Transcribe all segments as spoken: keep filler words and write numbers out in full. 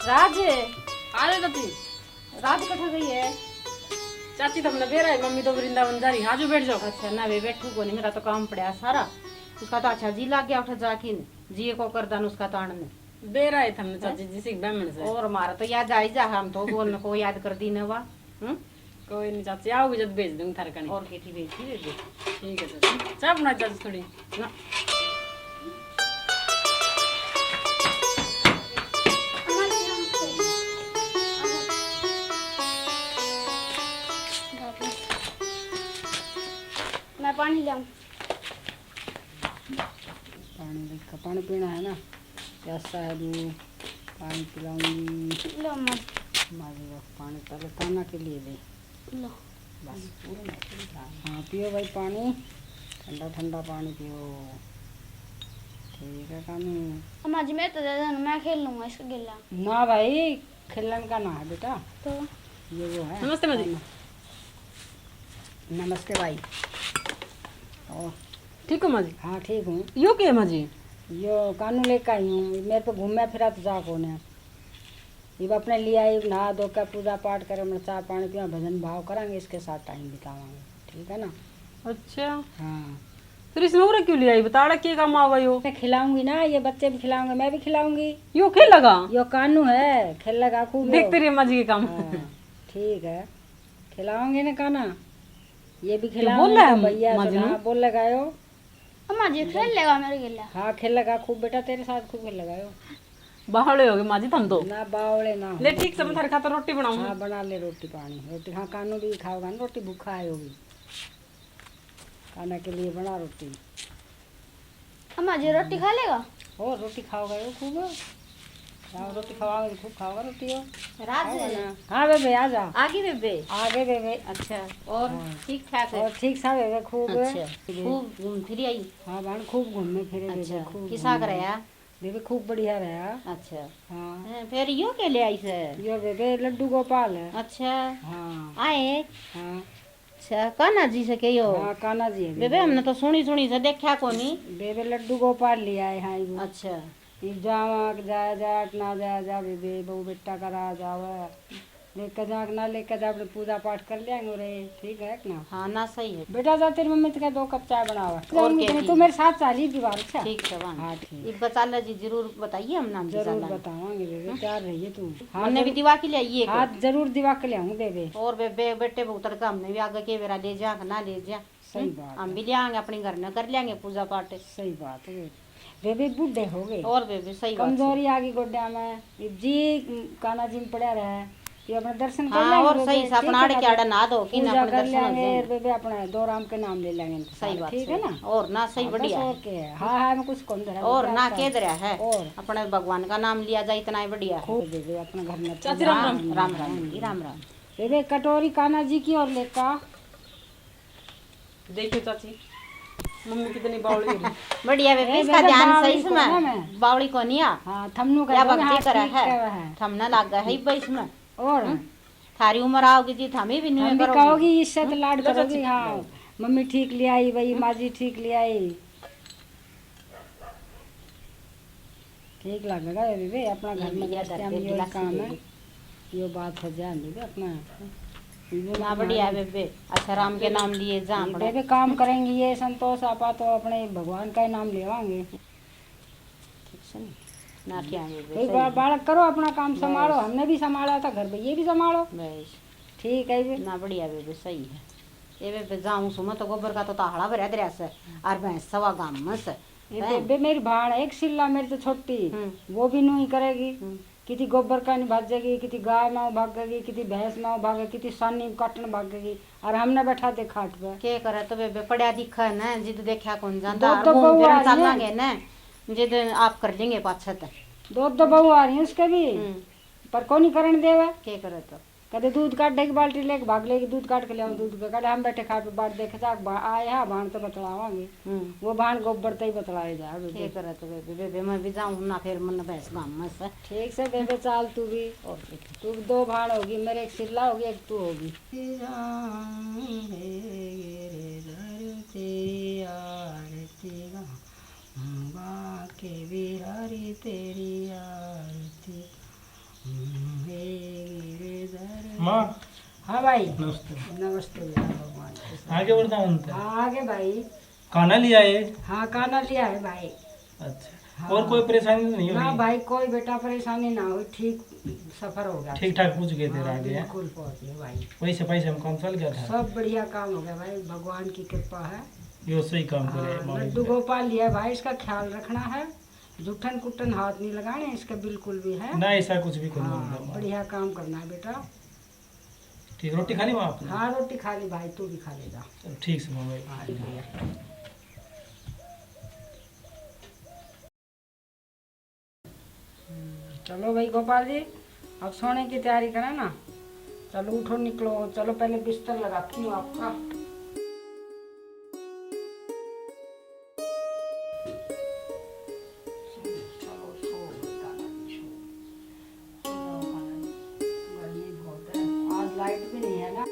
राज। आ ले चाची। राज कठे गई है? चाची, थमने बेरा है, मम्मी तो वृंदावन जा रही है, आजो बैठ जाओ। अच्छा, ना वे बैठू कोनी, मेरा तो काम पड़ा सारा। उसका तो अच्छा जी लग गया, उठे जाकिन जी को करदन उसका तान ने। बेरा है थमने चाची जी से ब्राह्मण से। और मारा तो याद आई जा, हम तो बोलने को याद कर दी ने वा। हम्म? कोई नहीं चाची, आओगी जब भेज दूंगी थारे कने। और के थी भेज दी, भेज दे। ठीक है चाची, चाय बना चाची थोड़ी। ना। मैं पानी लाऊं? पानी लेकर, पानी पीना है ना, प्यासा है तू, पानी पिलाऊंगी। लो अम्मा जी। अम्मा जी, बस पानी पहले काना के लिए ले। लो। बस। हाँ, पियो भाई पानी, ठंडा ठंडा पानी पियो। ठीक है कानू। अम्मा जी, मैं तो दे देना, मैं खेल लूंगा इसके गेला। ना भाई, खेलन का ना है बेटा। तो? ये वो है। नमस्ते माँ जी। नमस्ते भाई। और? ठीक हो माँ जी? हाँ, ठीक हूँ। यो के है माँ जी? यो कानू लेकर आई हूँ, मेरे पे घूमया फिरा तो जा कोने। इब अपने लिए आई, नहा धो के पूजा पाठ करे, मैं चाय पानी पिया, भजन भाव करांगे, इसके साथ टाइम बितावांगे, ठीक है ना? अच्छा। हाँ। फिर इसने उरे क्यों ले आई? बताड़ा के काम आवा यो? मैं खिलाऊंगी ना, ये बच्चे भी खिलाऊंगे, मैं भी खिलाऊंगी। यो खेलेगा? यो कानू है, खेलेगा खूब यो। देखते रहिए माँ जी के काम। हाँ, ठीक है, खिलाऊंगे ना काना, ये भी क्यों खिलाऊंगे बोला है तो भैया माँ जी से ने? हाँ, बोलेगा यो। अम्मा जी, खेल लेगा मेरे गेला? हाँ, खेलेगा खूब बेटा, तेरे साथ खूब खेलेगा यो। बावले हो गए माँ जी थम तो। ना, बावले ना हो। ले, ठीक से मैं थारे खातर रोटी बनाऊं। हाँ, बना ले रोटी पानी। रोटी, हाँ, कानू भी खाओगा ना रोटी, भूखा आयो भी। काना के लिए बना रोटी। अम्मा जी, रोटी खा लेगा? और रोटी खाओगा यो खूब। हाँ, रोटी खवाओगे तो खूब खाओगा रोटी यो। राज। खाओगा ना। हाँ बेबे, आ जा। आ गई बेबे? आ गए बेबे। अच्छा, और हाँ। ठीक ठाक है? और ठीक सा बेबे, खूब। अच्छा, खूब घूम फिर आई? हाँ बहन, खूब घूमे फिरे बेबे, अच्छा, खूब किसा घूमे। कराया? बेबे खूब बढ़िया रहा। अच्छा। हाँ। हैं, फिर यो के ले आई से? यो बेबे लड्डू गोपाल है। अच्छा। हाँ। आए? हाँ। अच्छा, कान्हा जी से के यो? हाँ, कान्हा जी है बेबे, बेबे। हमने तो सुनी सुनी से, देखा कोनी। बेबे लड्डू गोपाल ले आए, हाँ, यो। अच्छा। ये जावा के जाया जा, ना जाया जा बेबे, बहू बेटा का राज आवे। लेके जा के ना लेके जा, अपने पूजा पाठ कर लियांगे रे, ठीक है कि ना? हाँ ना, सही है। बेटा जा, तेरी मम्मी तो कह दो कप चाय बनावे। और जाऊंगी क्या नहीं, की? तू मेरे साथ चाली दीवार, अच्छा? ठीक है, वाह। हाँ, ठीक। इब चाला जी जरूर बताइए, हम नाम जरूर चाला बतावांगे बेबे, हाँ? तैयार रहिए तू। हाँ, हमने भी जरूर। दिवा के ले आइए हाँ, एक। जरूर दिवा के ले आऊंगी बेबे। और बेबे, बेटे बहुत तड़का, हमने भी आगे के बेरा ले जा, ना ले जा। सही हम्म, बात हम है। भी ले आएंगे, अपने घर में कर लेंगे पूजा पाठ। सही बात है बेबे। बेबे बूढ़े हो गए। और बेबे, सही बात है। कमजोरी आ गई गोड्या में। जी कान्हा जी में पड़ा रहे। ये अपने दर्शन कर हाँ, लेंगे और बेबे, सही से ठीक अपना है आड़े ना के आड़े बेबे? ना दो, कि ना पूजा अपने कर दर्शन हो लेंगे, जाएंगे। बेबे अपना दो राम के नाम ले लेंगे इनके सही साथ, बात, ठीक है सही। ना? और ना, सही हाँ, बस बढ़िया। और क्या है? हाँ, हाँ, मैं कुछ कौन धरा और बेबे ना आपका। के धरा है? और? अपने भगवान का नाम लिया जाए, इतना ही बढ़िया है। खूब बेबे, अपने घर में चाची, राम राम। राम राम जी, राम राम। बेबे कटोरी कान्हा जी की और लेका। देखियो चाची, मम्मी कितनी बावली हो रही। बढ़िया बेबे, ए, इसका बेबे, ध्यान बावली सही को ना समय। मैं। बावली को नहीं आ। हाँ, थमनू कह या दो, भक्ति हाँ, करे ठीक है। कहे है। थमने लाग गए है इब्बे इसमें। और? हम्म? थारी उम्र आओगी जी, थामी भी न्यू हम भी करोगी। कहोगी, इज्जत हम्म? लाड लो करोगी, चाची। हाँ। मम्मी ठीक ले आई भाई, हम्म? माँ जी ठीक ले आई। ठीक लगेगा ये बेबे, अपना घर में गृहस्थियां में यो काम है। यो बात हो जाए बेबे अपना। ना बढ़िया है बेबे, अच्छा राम के नाम लिए जा अपने। बेबे काम करेंगे ये संतोष आपा तो अपने भगवान का ही नाम लेवांगे। ठीक से नहीं? ना क्या है बेबे, कोई सही बा-, है। बालक करो अपना काम संभालो, बस। हमने भी संभाला था घर पे, ये भी संभालो। बस। ठीक है बेबे। ना बढ़िया बेबे, सही है। ये बेबे जाऊं सु मैं तो गोबर का तो ताहड़ा भरया धरया से, और भैंस सवा गाम में से। ये हैं? बेबे मेरी भाण एक सिल्ला मेरी तो छोटी, हम्म। वो भी नू ही करेगी। हम्म। किती गोबर कान भागेगी, किती गाय माँ भागेगी, किती भैंस माँ भागेगी, किती सानी काटन भागेगी, और हमने बैठा दे खाट पे। के करे तो बेबे पड़ा दिखा ना, जिद देखा कौन जाता, दो और तो घूम बहू फिर आ रही है। चालांगे ना, जिद आप कर लेंगे पाछे तो। दो तो बहू आ रही है उसके भी, हम्म। पर कोनी करण देवे। के करे तो? कदे दूध काढ़े की बाल्टी लेके भाग लेगी, दूध काट के ले आओ, दूध के काढ़े, हम बैठे खाट पे बाट देखे जा, बा-, आए हा भाण तो बतलावांगे। हम्म। वो भाण गोबर ते ही बतलाए जा, बेबे। के करे तो बेबे, बेबे, मैं भी जाऊं ना, फिर मन भैंस गाम में से। ठीक से बेबे, चाल तू भी। और क्या? तू दो भाण होगी, मेरे एक सिल्ला होगी, एक तू होगी। जाऊंगे रे धरती आरती गाऊं, बांके बिहारी तेरी आरती। माँ। हाँ भाई। नमस्ते। नमस्ते बेटा, भगवान के साथ। आगे बढ़ता हूँ तो। हाँ, आगे भाई। काना लिया है? हाँ, काना लिया है भाई। अच्छा। हाँ। और कोई परेशानी तो नहीं ना हुई? भाई, कोई बेटा परेशानी ना हुई, ठीक सफर हो गया। ठीक ठाक पहुँच गए थे हाँ, रागे, हैं? बिल्कुल पहुँच गए भाई। वैसे पैसे में काम चल गया था? सब बढ़िया काम हो गया भाई, भगवान की कृपा है। यो सही काम करे, हाँ, मालिक लड्डू है। गोपाल लिया है भाई, इसका ख्याल रखना है, जुठन कुटन हाथ नहीं लगाने इसके बिल्कुल भी है। ना, ऐसा कुछ भी कोई हाँ, नहीं होगा। बढ़िया काम करना है बेटा। ठीक, रोटी खा ली माँ आपने? हाँ, रोटी खा ली भाई, तू भी खा लेगा। चलो, ठीक से माँ भाई। हाँ, ठीक है। हम्म, चलो भाई गोपाल जी, अब सोने की तैयारी करें ना। चलो उठो, निकलो, चलो पहले बिस्तर लगाती हूँ आपका। चलो, सो बेटा, सो। गर्मी बहुत है, आज लाइट भी नहीं है ना।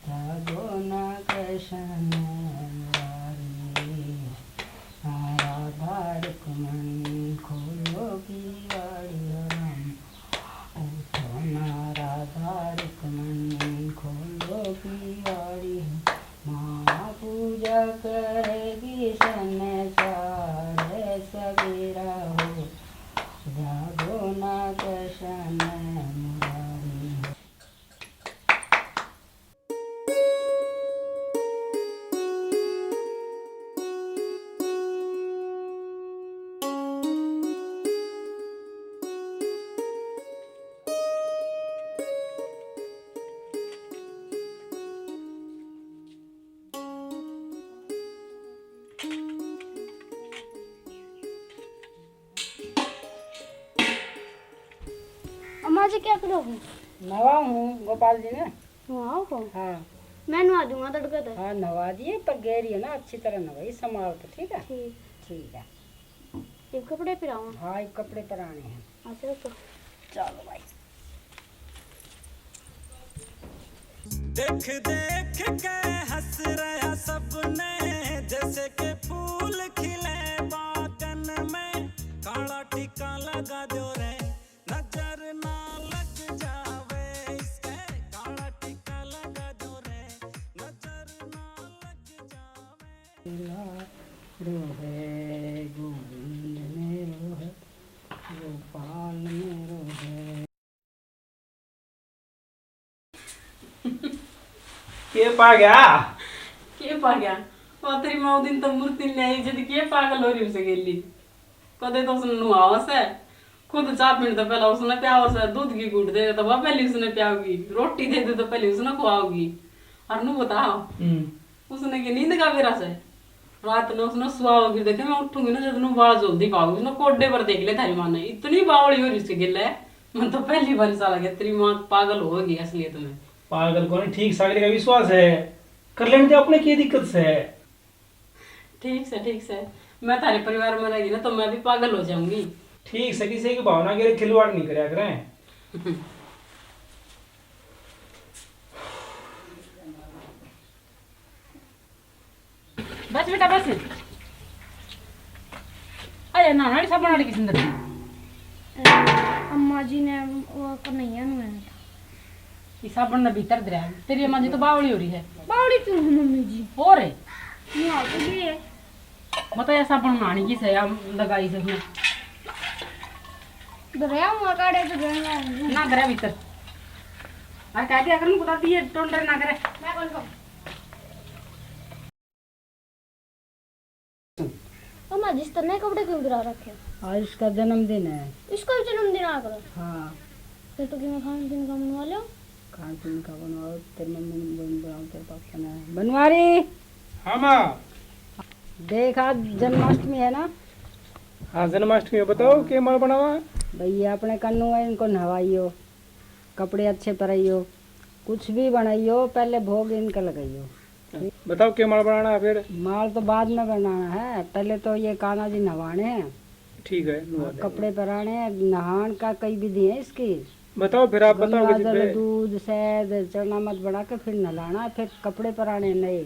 जागो ना कृष्ण मुरारी, राधा रुक्मणी खोलो किवाड़ी राम। उठो ना राधा रुक्मणी खोलो किवाड़ी, माँ पूजा करेगी संसार सवेरा हो। जागो ना कृष्ण मुरारी हो। अम्मा जी, क्या करो हो? नवा हूँ गोपाल जी ने। नवाओ हो? हाँ। मैं नवा दूंगा तड़के तक। हाँ, नवा दिए, पर गहरी है ना, अच्छी तरह नवाई, संभाल के, ठीक है? ठीक। ठीक है। ये कपड़े पिराऊँ? हाँ, ये कपड़े पिराने हैं। अच्छा, तो चलो भाई। देख देख के हंस रहा सबने, जैसे के फूल खिले बागन में। काला टीका लगा दो रे, नजर ना लग जावे इसके। काला टीका लगा दो रे, नजर ना लग जावे। रो है गोविंद मेरो है, गोपाल मेरो है। के पा गया? के पा गया? वो तेरी माँ दिन तो मूर्ति ले आई, जद के पागल हो रही उसे गेली। कदे तो उसने नुहावा से, खुद चाह पीने तो पहला उसने प्यावा से, दूध की घूट दे तो वह पहले उसने प्याओगी, रोटी दे दे तो पहले उसने खुआओगी। और नू बता, हम्म। उसने की नींद का बेरा से, रात ने उसने सुआओगी, देखे मैं उठूंगी ना, जद नू बाल जल्दी पाओगी, उसने कोडे पर देख ले थारी माँ ने, इतनी बावली हो रही उसके गिले। मैं तो पहली बार ऐसा लगे, तेरी माँ पागल होगी असलियत में। पागल कोनी, ठीक सागरी का विश्वास है, कर लेने दे अपने, की दिक्कत से? ठीक से, ठीक से, मैं थारे परिवार में रहेगी ना तो मैं भी पागल हो जाऊंगी। ठीक से, किसी की भावना के लिए खिलवाड़ नहीं करया करें। बस बेटा, बस। अरे ना, ना, साबण वाली किसने दी? अम्मा जी ने वो कन्हैया ने। ये साबण ने भीतर दे रहा है। तेरी अम्मा जी तो बावली हो रही है। बावली क्यों है मम्मी जी? और है। नहीं, आ तो ये है। मतलब, ये साबण नहाने की से, हम लगाई से उसमें। दरिया हुआ काढ़े तो गंगा है। ना करे भीतर। अरे, कह दिया कर, उनको बता दिए, टोंडर ना करे। मैं कौन कहूँ? अम्मा, जिस तरह कपड़े क्यों गिरा रखे? आज उसका जन्मदिन है। इसका भी जन्मदिन आ गया? हाँ। फिर तो किमें खान पीन का बनवा लो। खान पीन का बनवाओ, तेरी मम्मी ने बन-, बनाओ, तेरे पापा ने। बनवारी। हाँ माँ। देख, आज जन्माष्टमी है ना? हाँ, जन्माष्टमी है, बताओ, हाँ। के माल बनावा? भैया, अपने कन्नू है, इनको नहवाइयो, कपड़े अच्छे पहनाइयो, कुछ भी बनाइयो, पहले भोग इनका लगाइयो। बताओ, के माल बनाना है फिर? माल तो बाद में बनाना है, पहले तो ये कान्हा जी नहवाने हैं। ठीक है, नहवा और देंगे। कपड़े पहनाने हैं, नहान का कई विधि है इसकी। बताओ फिर, आप बताओ गंगा विधि जल, पे। दूध, शहद, चरणामृत बना के फिर नहलाना है, फिर कपड़े पहनाने हैं नए।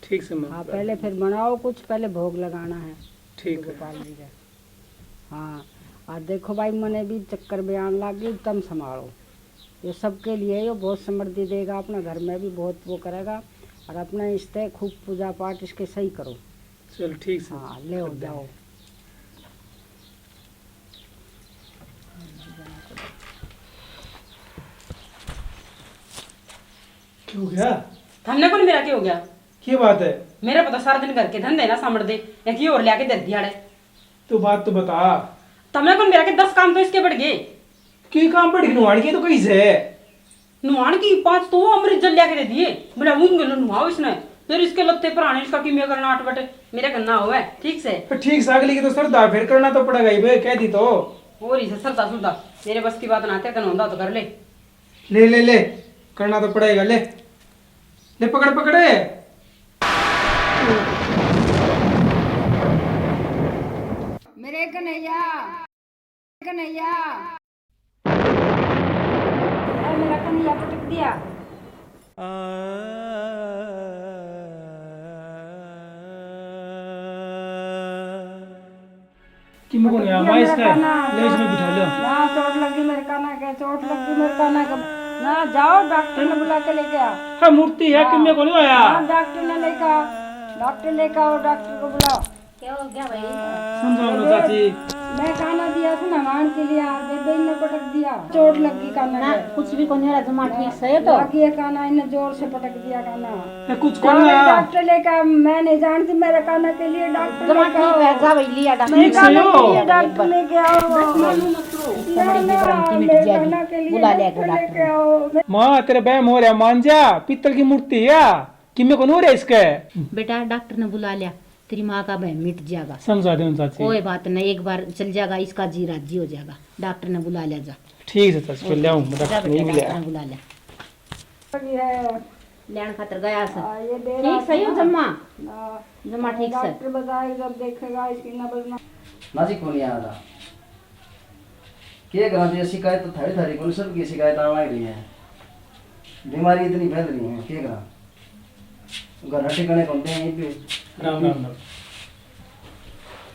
ठीक से मैं हाँ, बता पहले दूंगा। फिर बनाओ कुछ, पहले भोग लगाना है ठीक है। गोपाल जी का। हाँ, और देखो भाई, मने भी चक्कर बयान लाग गई, तम संभालो। ये सबके लिए, ये बहुत समृद्धि देगा, अपना घर में भी बहुत वो करेगा, और अपने इससे खूब पूजा पाठ इसके सही करो। चल, ठीक से हाँ, ले कर देंगे। जाओ। क्यों गया? थमने कौन मेरा क्यों गया? के बात है? मेरा पता सारा दिन घर के धंधे ना सामड़ दे, एक ये और लिया के दे दिया रे। तू बात तो बता। तमे कौन मेरा के दस काम तो इसके बढ़ गए। के काम बढ़ गए? नुहान के तो कही से। नुहान की पांच तो वो अमृत जल लिया के दे दिए, बोला मुंह गलो नुहाओ इसने। फिर इसके लत्ते पुराने, इसका किम्या करना आठ बटे, मेरे करना हुआ है, ठीक से। तो ठीक से, अगली की तो श्रद्धा, फिर करना तो पड़ेगा ही बे, कह दी तो। और ही से श्रद्धा सुधा, मेरे बस की बात ना, तेरे कन होंदा तो कर ले। ले, ले, ले, करना तो पड़ेगा, ले। ले, पकड़, पकड़। मेरे कन्हैया, कन्हैया। ए, मेरा कन्हैया पटक दिया। किम्मे को नहीं आया, माँ इसका है। ले, इसमें बिठा लो। ना, चोट लगी मेरे काना के, चोट लगी मेरे काना के। ना, जाओ, डॉक्टर ने बुला के लेके आ। हाँ, मूर्ति है, हाँ। किम्मे को नहीं आया। हाँ, डॉक्टर ने लेके आ, डॉक्टर लेके आओ, डॉक्टर को बुलाओ। क्या हो गया भाई? समझाओ ना, चाची। मैं काना दिया था नहान के लिए, आप बेबे ने पटक दिया, चोट लगी काना ना, के। कुछ भी कोनी, जमा ठीक से है तो। लगी है काना, इन्हें जोर से पटक दिया काना। ए, कुछ जाओ, कोनी आया। डॉक्टर लेके आ, मैं नहीं जानती, मेरे काना के लिए डॉक्टर जमा लेके ठीक है, आओ। जा भाई, लिया डॉक्टर। मेरे ठीक से काना के हो। लिए डॉक्टर लेके आओ। बस मालूम मत करो। ना, ना, मेरे काना के लिए बुला लिया डॉक्टर डॉक्टर लेके ने। आओ। माँ, तेरे बहम हो रहा, मान जा, पीतल की मूर्ति है, किम्मे को नहीं हो रहा इसके। बेटा, डॉक्टर ने बुला लिया, तेरी माँ का बहम मिट जाएगा। समझा दे चाची। कोई बात नहीं, एक बार चल जाएगा, इसका जी राजी हो जाएगा। डॉक्टर ने बुला लिया जा। ठीक है चाची, फिर ले आऊँ, मैं जा डॉक्टर बेटा, नहीं डॉक्टर मिला। ने बुला लिया। लैण खातर गया सै। हाँ, ये दे रहा ठीक सही था हो ना। जम्मा? हाँ। जम्मा ठीक सै। डॉक्टर बताए जब देखेगा इसकी नब्ज ना। ना जी, कोनी आया था। के करा जी, शिकायत तो थारी, थारी कोनी, सबकी शिकायत आने लग रही है। बीमारी इतनी फैल रही है, के करा? घर ठिकाने कौन दे हैं, इब भी। राम, राम, राम।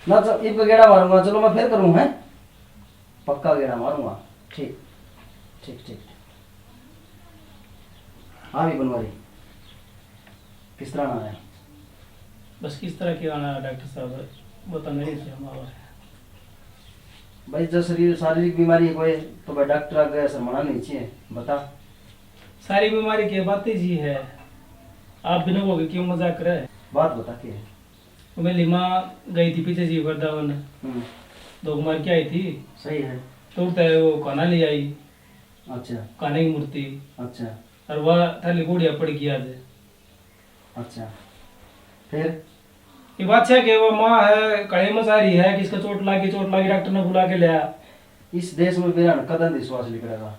ना तो इब गेड़ा मारूंगा, चलो मैं फिर करूँ, हैं? पक्का गेड़ा मारूंगा। ठीक, ठीक, ठीक। हाँ भी बनवारी, किस तरह आना है? बस किस तरह की आना है डॉक्टर साहब, वो तो नहीं से हमारा है। भाई, जो शरीर, शारीरिक बीमारी है कोई, तो भाई डॉक्टर आगे शर्माना नहीं चाहिए। बता। सारी बीमारी की बात ही जी है, आप बिना को क्यों मजाक करे? बात बता के है? वो मेरी माँ गई थी पीछे जी वृंदावन, हम्म। धोख मार के आई थी। सही है। तो उठता है वो काना ले आई। अच्छा। काने की मूर्ति। अच्छा। और वह थाली घोड़िया पड़ गई आज। अच्छा। फिर? ये बात है कि वो माँ है, कड़े मचा रही है कि इसका चोट लागी, चोट लागी, डॉक्टर ने बुला के लिया। इस देश में बेरा कदम विश्वास नहीं करेगा।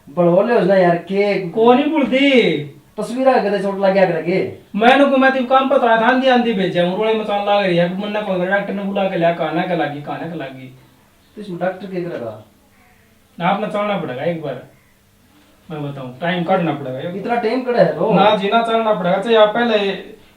बड़ो ले उसने यार, के को नहीं बोलती? तस्वीर आ गए, चोट लग गया करके। मैंने को मैं तो काम पता था, आंधी आंधी भेजा हूँ, रोले मचान लाग रही है, मन्ना कौन करे, डॉक्टर ने बुला के लिया, काना के लागी, काना के लागी। तो इसमें डॉक्टर के करेगा? ना, अपना चलना पड़ेगा एक बार, मैं बताऊँ, टाइम काटना पड़ेगा। इतना टाइम कड़ा है तो? ना जी, ना चलना पड़ेगा, चाहे आप पहले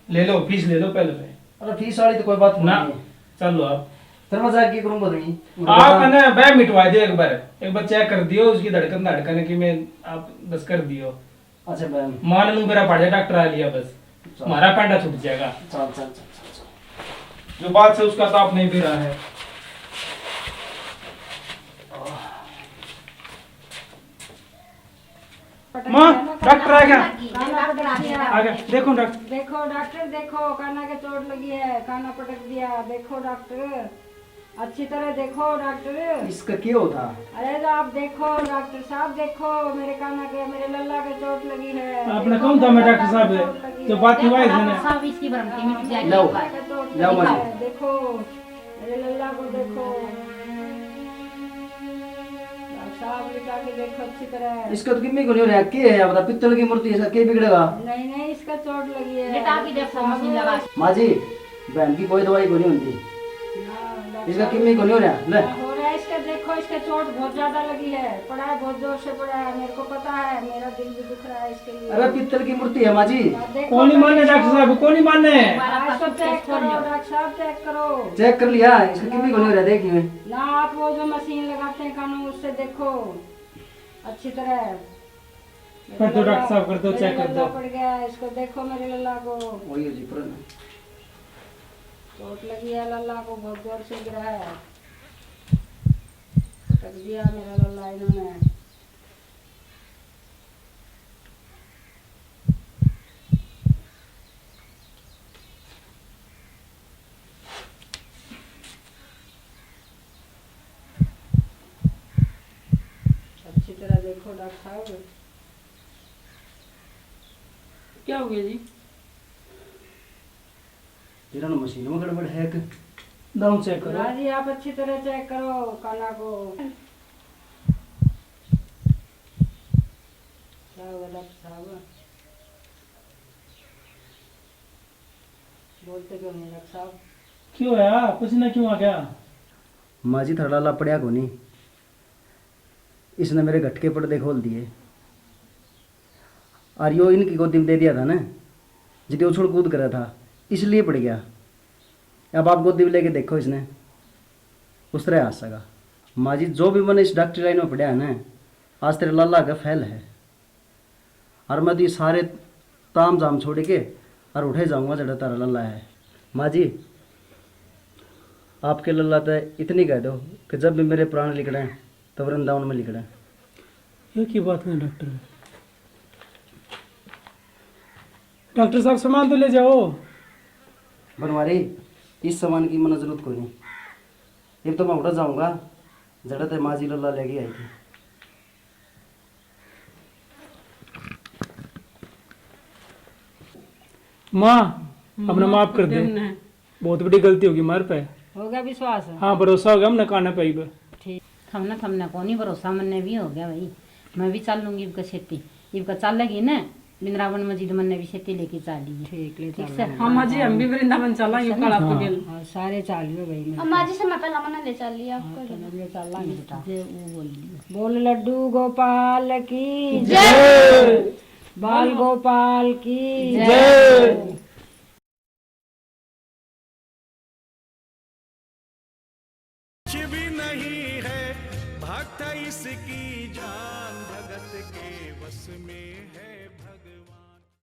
ले लो, फीस ले लो पहले से। अरे फीस वाली तो कोई बात ना, नहीं है। चलो आप। फिर मैं जाके करूँ, पता नहीं। आपने बह मिटवा दिया एक बार, एक बार चेक कर दियो, उसकी धड़कन, धड़कन की मैं आप बस कर दियो। अच्छा बहन। मान लूँ मेरा पड़ जाए, डॉक्टर आ लिया बस, चल। हमारा पैंडा छूट जाएगा। चल, चल, चल, चल, चल। जो बात से उसका ताप नहीं दे रहा है। माँ, डॉक्टर आ गया। काना पटक दिया। आ गया, देखो डॉक्टर। देखो डॉक्टर, देखो, काना के चोट लगी है, काना पटक दिया। देखो डॉक्टर, अच्छी तरह देखो डॉक्टर। इसका क्या होता? अरे तो आप देखो डॉक्टर साहब, देखो मेरे काना के, मेरे लल्ला के चोट लगी है। आपने देखो, कौन था मैं मेरे डॉक्टर काना साहब के है? चोट लगी जो है। बात हुआ है देखो, इसने। साहब, इसकी भरम की मिट जाएगी। लो, काना के चोट लो, लगी माँ। है। देखो, मेरे लल्ला को देखो। आप लिटा के देखो अच्छी तरह। इसका तो किम्मी को नहीं हो रहा, के है बता, पित्तल की मूर्ति, इसका के बिगड़ेगा? नहीं, नहीं, इसका चोट लगी है। लिटा के देखो, मशीन लगा। माँ जी, बहन की कोई दवाई को नहीं होती। ना, डॉक्टर इसका किम्मी को नहीं हो रहा, ले। हो रहा है इसका, देखो, इसका चोट बहुत ज्यादा लगी है, पड़ा है, बहुत जोर से पड़ा है, मेरे को पता है, मेरा दिल भी दुख रहा है इसके लिए। अरे, पित्तल की मूर्ति है माँ जी। अब देखो, कौन ही माने डॉक्टर साहब, कौन ही माने? आज तो चेक करो, डॉक्टर साहब, चेक करो। चेक कर लिया, इसका किम्मी को नहीं हो रहा, देखिए। ना, आप वो जो मशीन लगाते हैं कानों, उससे देखो अच्छी तरह। कर दो डॉक्टर साहब, कर दो, मेरे चेक कर लल्ला दो। पड़ गया, इसको देखो मेरे लल्ला को। वही है जी, पूरा ना। चोट लगी है लल्ला को, बहुत जोर से गिरा है, पटक दिया मेरा लल्ला इन्होंने। अच्छी तरह देखो डॉक्टर साहब। क्या हो गया जी? तेरा ना मशीन में गड़बड़ है कि? दाऊं चेक करो। हाँ जी, आप अच्छी तरह चेक करो काना को। क्या हुआ डॉक्टर साहब? बोलते क्यों नहीं डॉक्टर साहब? क्यों है? कुछ ना क्यों आ गया? माँ जी, थारा लाला पड़या कोनी। इसने मेरे घट के पर्दे खोल दिए। और यो इनकी गोदी में दे दिया था ना, जितने उछल कूद करा था, इसलिए पड़ गया। अब आप गोदी में लेके देखो इसने, उस तरह आ सका। माँ जी, जो भी मैंने इस डॉक्टरी लाइन में पढ़ा है ना, आज तेरे लाला का फेल है। और मैं तो ये सारे ताम झाम छोड़ के और उठे जाऊंगा जड़ा तारा लल्ला है। माँ जी, आपके लल्ला ते इतनी कह दो कि जब भी मेरे प्राण लिकड़े तो वृंदावन में लिकड़े। ये की बात नहीं डॉक्टर? डॉक्टर साहब, सामान तो ले जाओ। बनवारी, इस सामान की मना जरूरत कोई नहीं। इब तो मैं उठा जाऊंगा, जड़ा ते माँ जी लल्ला लेके आई थी। माँ, अपना माफ कर दे। बहुत बड़ी गलती होगी मार पे। हो गया विश्वास? हाँ, भरोसा हो गया हमने काना पे इब। ठीक। थमने, थमने कोनी भरोसा, मन्ने भी हो गया भाई। मैं भी चल लूंगी इबका छेती। इबका चालेगी ना वृंदावन में जिद, मन्ने भी छेती लेके चाली। ठीक, ले ठीक से। हाँ माँ जी, हम भी वृंदावन चलांगे काला पगेल। हाँ, सारे चालियो भाई। अम्मा जी से मैं पहला मन्ने ले चल लिया आपको। हाँ, चलो, ले चलांगे बेटा। जे वो बोल दियो। बोल लड्डू गोपाल की जय। बाल गोपाल की जय।